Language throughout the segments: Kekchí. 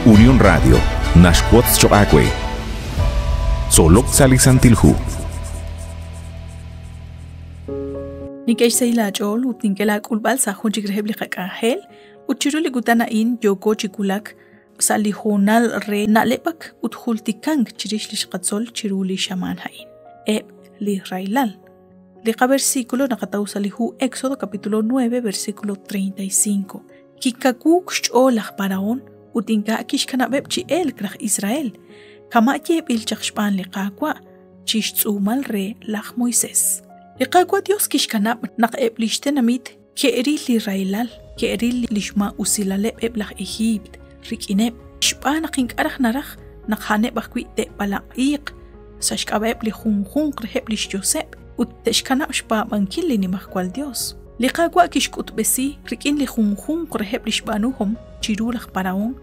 Unión Radio naxwotz choq' aawe. Tzolok sa' li Santil Hu. Nink'e xsahil aach'ool ut nink'e laak'ulb'al sa' jun chik reheb' li qak'anjel ut chiru li kutan a'in yooko chi wulak sa' li hoonal re na'leb'ak ut jultikank chirix li xqatzol chiru li xamaan a'in. Eb' li rahilal. Li qaversículo naqataw sa' li hu Éxodo capítulo 9 versículo 35. Kikawuuk xch'ool laj Parahón ut ink'a' kixkanab'eb' chi elk laj Israel, kama' yeeb'il chaq xb'aan li Qaawa' chi xtz'uumal re laj Moisés. Li Qaawa' Yos kixkanab' naq eb' li xtenamit ke'ril li rahilal, ke'ril li xmaa'usilaleb' eb' laj Ejiipt rik'ineb', xb'aan naq ink'a' raj naraj naq a'aneb' ajwi' te'b'alaq'iiq sa' xk'ab'a'eb' li junjunq reheb' li xyoseb' ut te'xkanab' xpaab'ankil li Nimajwal Yos. Li Qaawa' kixk'utb'esi rik'in li junjunq reheb' li xb'aanuhom chiru laj Parahón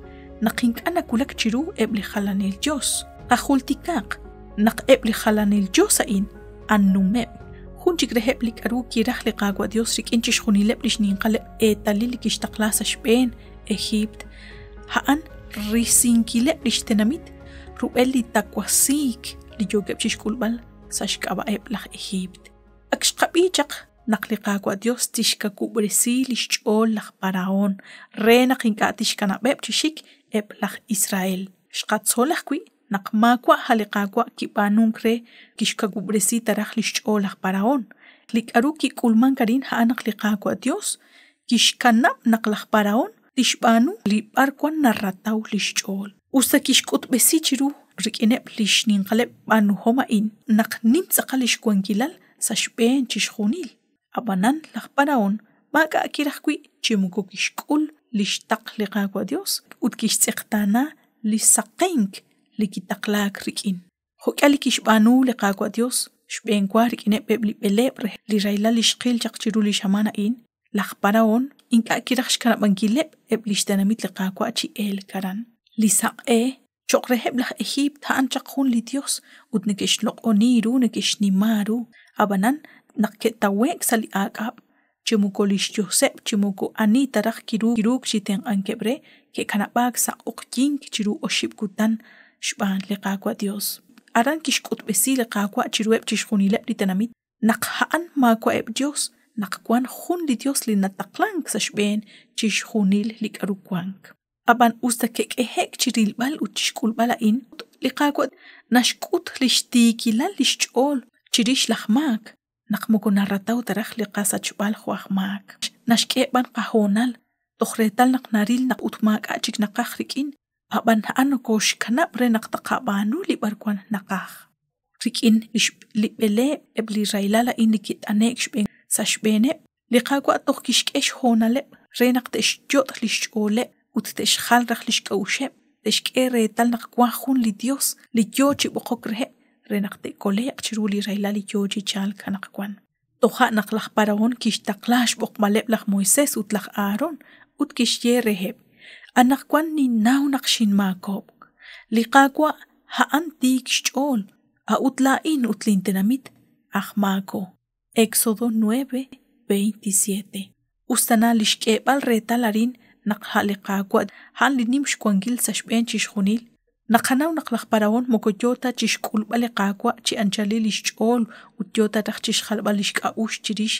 naq ink'a' nawulak chiru eb' li jalanil yos. Qajultikaq naq eb' li jalanil yos a'in annumeb'. Jun chik reheb' li k'aru kiraj li Qaawa' Yos rik'in chixjunileb' li xninqaleb' eetalil li kixtaqla sa' xb'een Ejiipt, a'an risinkileb' li xtenamit rub'el li tawasiik li yookeb' chi xk'ulb'al sa' xk'ab'a'eb' laj Ejiipt. Ak xqab'i chaq naq li Qaawa' Yos tixkawub'resi li xch'ool laj Parahón re naq ink'a' tixkanab'eb' chi xik eb' laj Israel. Xqatzol ajwi' naq maawa' a' li Qaawa' kib'aanunk re kixkawub'resi ta raj li xch'ool laj Parahón. Li k'aru kik'ulmank arin a'an naq li Qaawa' Yos kixkanab' naq laj Parahón tixb'aanu li b'arwan narataw li xch'ool. Us ta kixk'utb'esi chiru rik'ineb' li xninqaleb' b'aanuhom a'in naq nim tz'aqal li xwankilal sa' xb'een chixjunil. Ab'anan laj Parahón maak'a' kiraj wi' chi moko kixk'ul li xtaql li Qaawa' Yos ut kixtz'eqtaana li saqenk li kitaqlaak rik'in. Jo'k'ihal li kixb'aanu li Qaawa' Yos xb'eenwa rik'ineb' eb' li b'eleeb' re li rahilal li xqil chaq chiru li xamaan a'in, laj Parahón ink'a' kiraj xkanab'ankileb' eb' li xtenamit li Qaawa' chi elk aran. Li saq'e cho'q reheb' laj Ejiipt a'an chaq jun li yos ut neke'xloq'oni ru neke'xnima ru. Ab'anan, naq ke'tawe'k sa' li aak'ab', chi moko li xyoseb' chi moko ani ta raj kiruuk chi tenq'ankeb' re, ke'kanab'aak sa' q'oqyink chiru oxib' kutan xb'aan li Qaawa' Yos. Aran kixk'utb'esi li Qaawa' chiruheb' chixjunileb' li tenamit naq a'an maawa'eb' yos, naq wank jun li Yos li nataqlank sa' xb'een chixjunil li k'aru wank. Ab'an us ta ke'k'ehe'k chi rilb'al ut chi xk'ulb'al a'in, li Qaawa' naxk'ut li xtiikilal li xch'ool chirix laj maak, naq moko narataw ta raj li qasachb'al jo' aj maak. Naxk'e b'an qahoonal toj reetal naq naril naq ut maak'a' chik naqaj rik'in, ab'an a'an nokooxkanab' re naq tqab'aanu li b'arwan naqaj. Rik'in li b'eleeb' eb' li rahilal a'in li kit'ane'k xb'een sa' xb'eeneb', li Qaawa' toj kixk'e xhoonaleb' re naq te'xyot' li xch'ooleb' ut te'xjal raj li xk'a'uxeb', te'xk'e reetal naq wank jun li Yos li yo chi b'oqok reheb' re naq te'kole'q chiru li rahilal li yo chi chalk anaqwan. Toja' naq laj Parahón kixtaqla xb'oqb'aleb' laj Moisés ut laj Aharón ut kixye reheb', Anaqwan ninnaw naq xinmaakob'k. Li Qaawa' a'an tiik xch'ool, a'ut laa'in ut lintenamit aj maako. Éxodo 9, 27. Us tana li xk'eeb'al reetal arin naq a' li Qaawa' a'an li nim xwankil sa' xb'een chixjunil, naqanaw naq laj Parahón moko yo ta chi xk'ulb'al li Qaawa' chi anchalil li xch'ool ut yo ta raj chi xjalb'al li xk'a'uxl chirix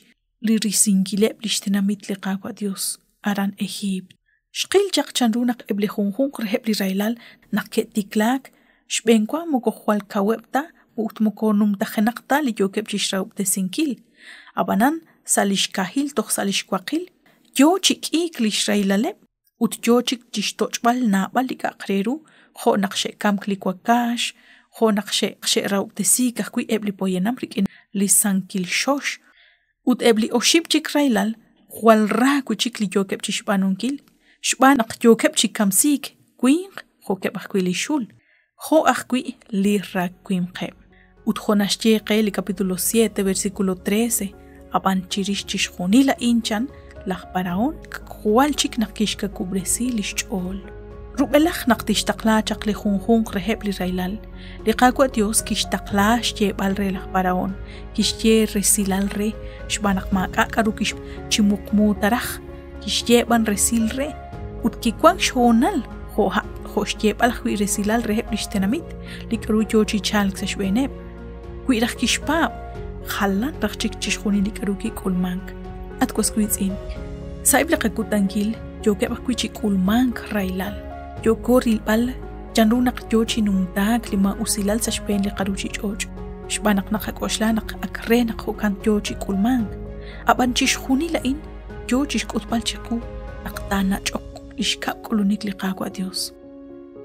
li risinkileb' li xtenamit li Qaawa' Yos aran Ejiipt. Xqil chaq chanru naq eb' li junjunq reheb' li rahilal naq ke'tiklaak xb'eenwa moko jwal kaweb' ta ut moko numtajenaq ta li yookeb' chi xrahob'tesinkil. Ab'anan sa' li xkahil toj sa' li xwaqil yo chi k'iik li xrahilaleb' ut yo chik chi xtoch'b'al naab'al li k'a'aq re ru, jo' naq xe'kamk li wakax, jo' naq xe'rahob'tesiik ajwi' eb' li poyanam rik'in li sankil xox. Ut eb' li oxib' chik rahilal jwal ra wi' chik li yookeb' chi xb'aanunkil, xb'aan naq yookeb' chi kamsiik winq jo'keb' ajwi' li xul, jo' ajwi' li rawimqeb'. Ut jo' naxye qe li capítulo 7, versículo 13, ab'an chirix chixjunil a'in chan laj Parahón jwal chik naq kixkawub'resi li xch'ool. Rub'elaj naq tixtaqla chaq li junjunq reheb' li rahilal, li Qaawa' Yos kixtaqla xyeeb'al re laj Parahón, kixye resilal re xb'aan naq maak'a' k'aru kix chi muqmu ta raj, kixye b'an resil re ut kiwank xhoonal jo' Jo' xyeeb'al ajwi' resilal reheb' li xtenamit li k'aru yo chi chalk sa' xb'eeneb'. Wi raj kixpaab', jalan raj chik chixjunil li k'aru kik'ulmank. At was wiitz'in, sa'eb' li qakutankil yookeb' ajwi' chi k'ulmank rahilal. Yooko rilb'al chanru naq yo chi numtaak li maa'usilal sa' xb'een li qaruuchich'och', xb'aan naq naqak'oxla naq ak re naq jo'kan yo chi k'ulmank. Ab'an chixjunil a'in yo chi xk'utb'al chiqu naq taanach'oq li xkab' k'ulunik li Qaawa' Dios.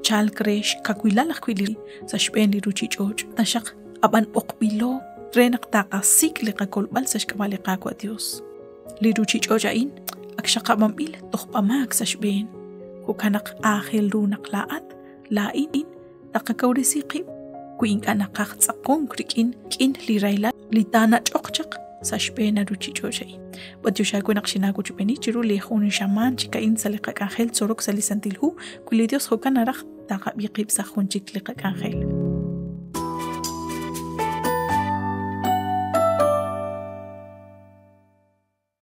Chalk re xkawilal ajwi' li sa' xb'een li ruuchich'och', taxaq ab'an b'oqb'ilo re naq taqasik' li qakolb'al sa' xk'ab'a' li Qaawa' Dios. Li ruuchich'och' a'in ak xaqab'anb'il tojb'amaak sa' xb'een. Jo'kan naq aajel ru naq laa'at, laa'in taqakawresi qib' wi ink'a' naqaj tz'aqonk rik'in k'in li rahilal li taanach'oq chaq sa' xb'een a ruuchich'och' a'in. B'antiox aawe naq xinaawochb'eeni chiru li jun xamaan chik a'in sa' li qak'anjel tzolok sa' li Santil Hu, wi li Dios jo'kan naraj taqab'i qib' sa' jun chik li qak'anjel.